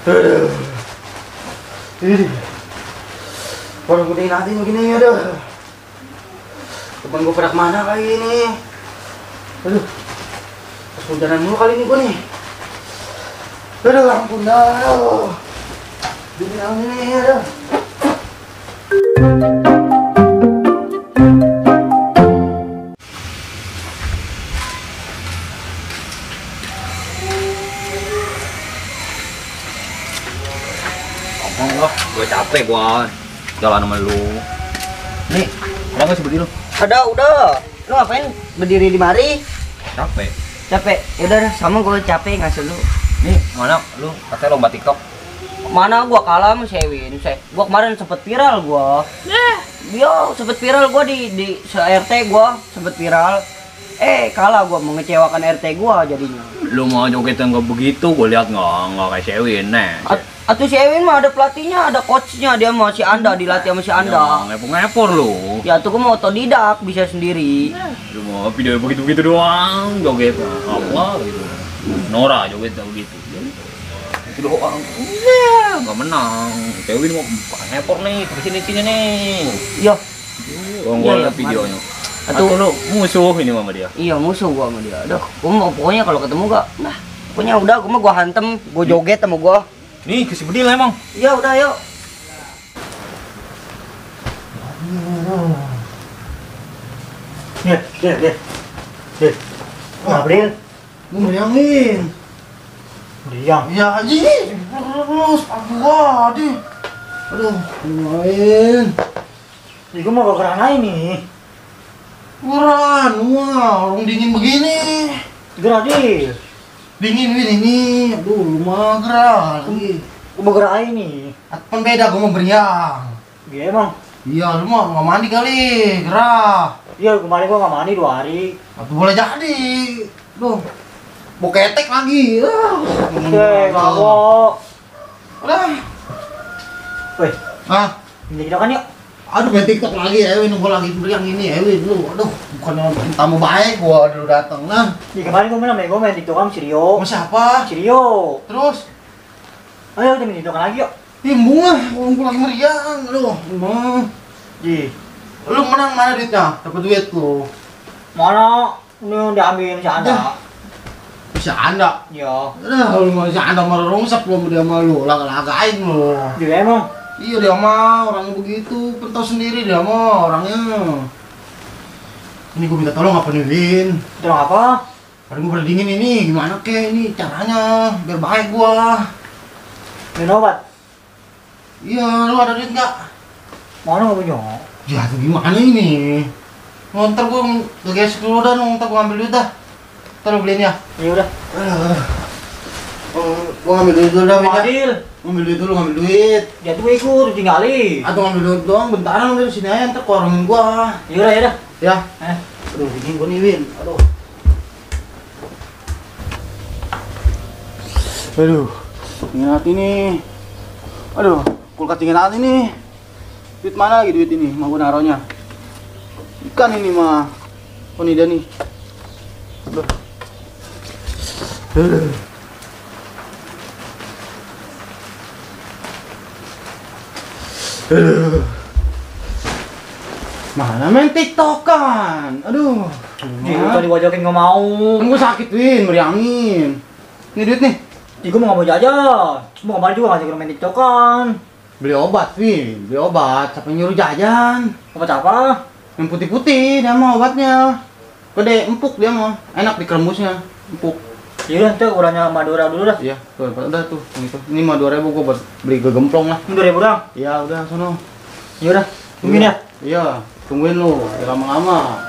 Aduh. Ini. Orang gedein hati begini, aduh. Temen gue pada kemana kali ini? Aduh. Kesudaran mulu kali ini gue nih. Aduh, ampun dah. Aduh. Bilang ini, aduh. Ngomong loh, gue capek gua jalan sama lu. Nih, ada nggak sih berdiri lu? Ada, udah. Lu ngapain berdiri di mari? Capek. Capek. Ya udah, sama gue capek ngasih lu. Nih, mana lu? Katanya lomba TikTok. Mana gua kalah sama Sewin. Gua kemarin sempet viral gua. Yo, sempet viral gua di RT gua sempet viral. Kalah gua, mengecewakan RT gua jadinya. Lu mau joget nggak begitu? Gue lihat nggak kayak Sewin nih. Atuh si Ewin mah ada pelatihnya, ada coachnya, dia mau si Anda, dilatih sama si Anda. Ngepor-ngepor lu. Ya tuh gua mau otodidak, bisa sendiri. Lu mau video begitu-begitu doang, joget apa gitu. Nora joget begitu. Itu doang. Nggak menang. Sewin mau ngepor nih, kesini-sini nih. Yo. Gua lihat videonya. Atau lu musuh ini sama dia? Iya, musuh gua sama dia. Aduh, gua mau pokoknya kalau ketemu gak, nah, pokoknya udah gua hantem, gua joget sama gua. Nih, ke si Bedil emang. Iya, udah yuk. Nih. Ngapain? Lu meriangin. Meriang? Iya, Haji. Terus, gua, Haji. Aduh, ngapain? Ini gua mau ke kerana ini. Geran, wah, orang dingin begini. Geradil. Dingin ini. Aduh, mah gerah lagi. Gua mau gerah ini. Kan beda, gua mau beriang. Iya emang? Iya, lu mah nggak mandi kali, gerah. Iya, kemarin gua nggak mandi 2 hari. Apa boleh jadi? Duh, mau ketek lagi. Oke, mabok. Udah. Weh, ini kita kan yuk. Aduh, main TikTok lagi, Ewin. Gua lagi beriang ini, Ewin. Lu, aduh, bukan tamu baik gua dulu datang lah. Ya kemarin gua main TikTok sama si Rio. Sama siapa? Si Rio. Terus? Ayo kita main TikTok lagi yuk. Imbung lah, gua lagi meriang. Aduh, emang. Ji, lu menang mana duitnya? Dapat duit lu. Mana? Ini yang diambil si Anda. Bisa Anda? Iya. Udah, lu masih Anda marah rungsap belum dia sama lu. Laga-lagain lu. Dia emang? Iya, dia mah orangnya begitu. Pentau sendiri dia mah orangnya. Ini gua minta tolong apa nih, Win? Tolong apa? Badan gua pada dingin ini, gimana kek ini caranya biar baik gua. Minum obat? Iya, lu ada duit nggak? Mana nggak punya? Ya, tuh gimana ini? Ntar gua ngegesek dulu dah, ntar gua ambil duit dah. Ntar lu beliin ya? Iya udah. Gua ngambil duit dulu dah, Win. Adil. Ngambil duit dulu, ngambil duit. Ya tuh ikut, tinggalin. Atau ngambil duit doang, bentaran lu dari sini aja, ntar korongin gua. Iya udah, ya udah. Ya. Aduh, dingin gua nih, Win. Aduh. Aduh, dingin hati nih. Aduh, kulkas dingin hati nih. Duit mana lagi duit ini? Mau gua naruhnya? Ikan ini mah. Oh, ini dia nih. Aduh. Aduh. Mana main TikTok kan? Aduh. Tadi gua jokin nggak mau. Kan gua sakit, Win, meriangin. Ini duit nih. Gua mau nggak mau jajan. Mau kemarin juga ngajak main TikTok kan. Beli obat, Win. Beli obat. Siapa yang nyuruh jajan? Obat apa? Yang putih-putih dia mah obatnya. Gede, empuk dia mah. Enak dikerembusnya. Empuk. Iya, ntar uranya Madura dulu dah. Iya, tuh, udah tuh. Yang itu. Ini mah 2.000 gua buat beli gegemplong lah. 2.000 dong. Iya, udah sono. Ya udah, tungguin ya. Iya, tungguin lu. Jangan lama-lama.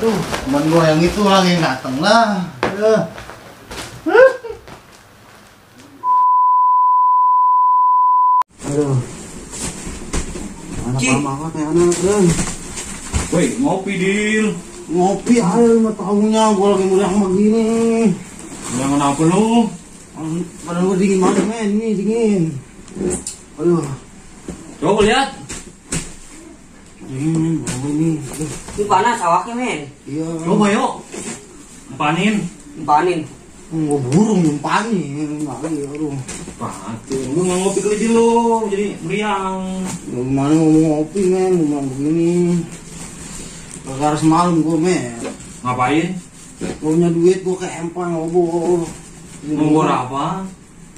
Duh, temen gua yang itu lagi dateng lah. Aduh. Anak banget ya anak. Woi, ngopi Dil. Ngopi aja mah tahunya gua lagi meriang begini. Jangan apa lu? Padahal gua dingin banget, men. Ini dingin. Aduh. Coba lihat. Dingin, bau ini. Aduh. Ini panas awaknya, men. Iya. Coba yuk. Panin. Panin. Gua burung nyumpanin lagi, aduh. Pati, lu nggak ngopi keliti lu, jadi meriang. Gimana ngomong ngopi men, ngomong begini. Gara-gara semalam gua men. Ngapain? Gua punya duit gua ke empang ngobor. Ngobor apa?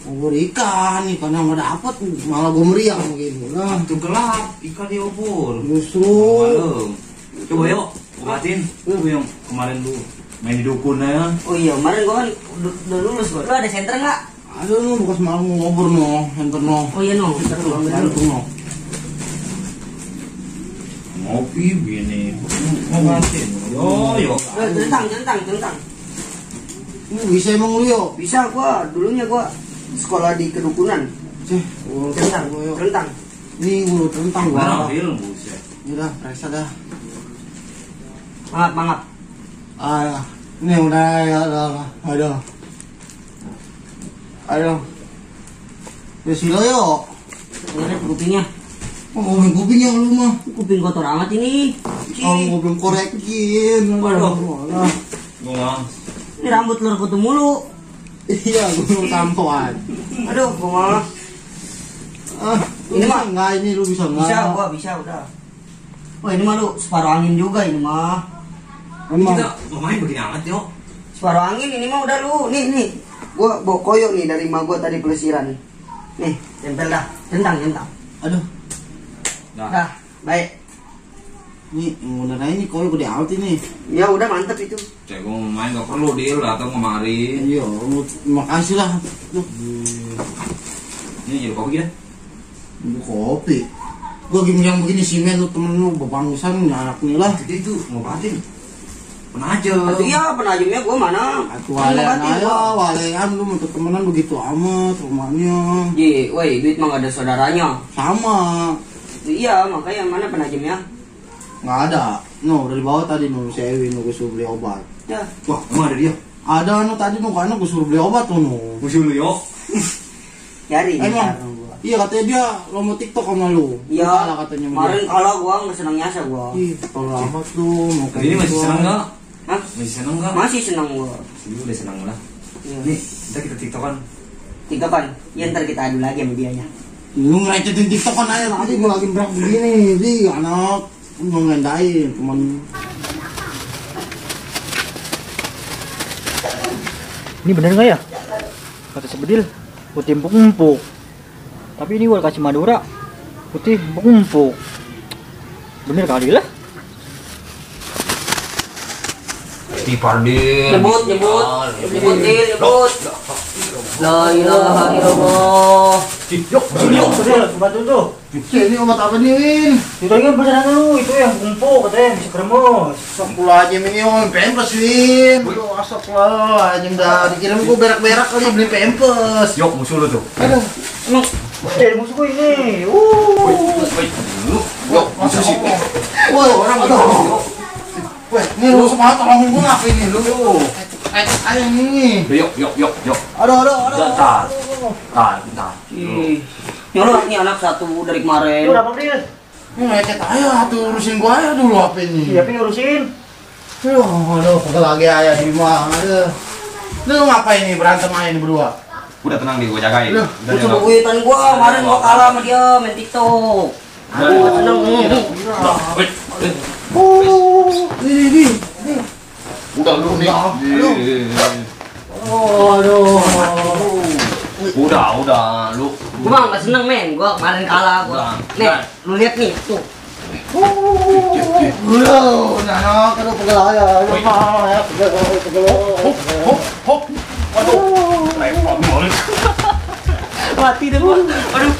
Ngobor ikan yang nggak dapet, malah gua meriang begini. Nah, Itu gelap, ikan diobor. justru. Malam. Coba yuk, obatin. Lu yang kemarin lu main di dukun ya. Oh iya, kemarin gua kan udah lulus gua. Lu ada senter nggak? Ada no, bukan semalam ngobor no, enter no. Oh iya no, bentar lu ambil dulu. Bantu no. Ngopi begini. Ngobatin. Yo. Tentang. Bisa emang lu yo? Bisa gua, dulunya gua sekolah di kedukunan. Cih, Tentang, gua yo. tentang. Ini gua tentang Mana gua. film buset. Udah, periksa dah. Mangap. Ah, ini udah ya, aduh. Ya sila yo. Ini kupingnya. Oh, ngomong kuping yang lu mah. Kuping kotor amat ini. Oh, ngomong korekin. Waduh. Nah, Gua Ini rambut lu kutu mulu. iya, gua mau tampoan. Aduh, gua malah. Ah, Ini mah enggak ini lu bisa enggak? Bisa, gua bisa udah. Oh ini mah lu separuh angin juga ini mah. Emang. kita main begini amat yuk. Separuh angin ini mah udah lu. Nih. Gua bawa koyo nih dari emak gua tadi pelesiran. Nih, tempel dah. Centang. Aduh, Dah, baik. ini udah ini koyo gede amat ini. Ya udah mantep itu. Cek gua mau main gak perlu deal datang kemari. Iya, makasih lah. Tuh, Ini jadi kopi kita. ini kopi. Gua lagi yang begini simen lu temen lu bebangsan anak nih lah. Jadi itu ngobatin. Penaja. Aduh iya penajamnya gua mana? Aku walean aja, walean lu untuk temenan begitu amat rumahnya. Ye, woi, duit mah gak ada saudaranya. Sama, Iya, makanya mana penajamnya? nggak ada. No, dari bawah tadi nu si Ewin nu gua suruh beli obat. Ya, Wah, emang ada dia. Ada nu tadi nu karena gua suruh beli obat tuh nu. Musuh lu yuk. cari nih. Emang? Iya katanya dia lo mau TikTok sama lu. Iya, Kalah katanya sama kemarin dia. kalau gua nggak seneng nyasa gua. Ih, kalau amat lu mau kayak Ini masih gitu. seneng nggak? Hah? Masih seneng nggak? Masih seneng gua. Ini udah seneng lah. Iya. Nih, kita tiktokan. Tiga kan, ya ntar kita adu lagi sama dianya. Lu ngecetin TikTok kan aja tadi gua lagi berak begini, di anak mau ngendain teman. Ini bener nggak ya? Kata sebedil putih empuk-empuk. Tapi ini gua kasih Madura putih empuk-empuk. Bener kali lah. Dipardin. Nyebut. La ilaha illallah. Yuk, Bantu tuh. Ini obat apa nih, Win? Itu lagi pesanan lu, itu yang empuk katanya bisa kremes. Sepuluh aja ini om pempes, Win. Aduh, asap lah, aja udah dikirim gua berak-berak kali beli pempes. Yuk, musuh lu tuh. Aduh, Emang Musuh gua ini. Yuk, musuh sih. woi orang aduh. Weh, ini lu semua tolongin gua ngapain nih lu? Ayo nih. Yuk. Aduh. Bentar. ih, nyolot nih anak satu dari Itu kemarin. udah apa dia? Ini ngecet aja tuh urusin gua aja dulu apa ini. Iya, tapi ngurusin. Aduh, pegel lagi ayah di rumah. Aduh. Lu ngapain nih berantem aja nih berdua? Udah tenang nih, gua jagain. Udah, Udah Gua coba tenang. duitan gua, kemarin gua kalah sama dia main TikTok. Udah, seneng. Wait. Nih. Udah lu nih. Aduh. Udah, lu. Gua mah nggak seneng men, gua kemarin kalah gua. Udah, Nih, udah. lu lihat nih, tuh. Aduh, nah, aduh pegel aja. Aduh, ya, pegel. Hop. Repot banget. Mati deh gua. Aduh.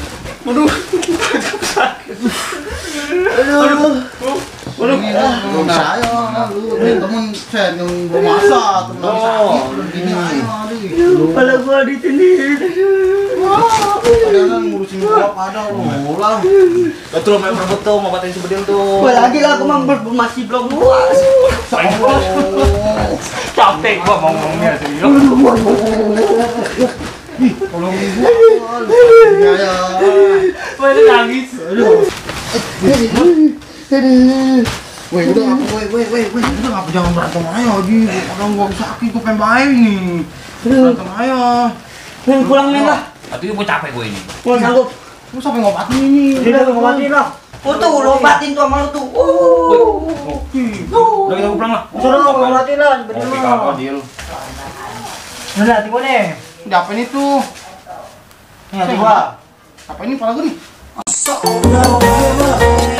Belum saya, lu temen saya yang belum masak, temen sakit, belum gini aja. Kepala gua ditindih. Kadang ngurusin gua pada lu lah. Betul, main perebut tuh, mau batin sebedil tuh. Gua lagi lah, gua masih belum puas. Capek gua ngomongnya sih. Tolongin gua. Ya. Mana nangis. Weh, udah ngapa, udah ngapa jangan berantem aja, Di. Kadang gua sakit, gua pengen baik nih. Berantem ayo. Men pulang men lah. Aduh, gue capek gue ini. Gua sanggup. Lu sampai ngobatin ini. Udah ngobatin lah. Oh tuh lompatin tuh sama lu tuh. Udah kita pulang lah. Sudah ngobatin lah. Oke, kakak deal. Mana hati gua nih? Udah apa ini tuh? Nih hati gua. Apa ini pala gue nih? Oh,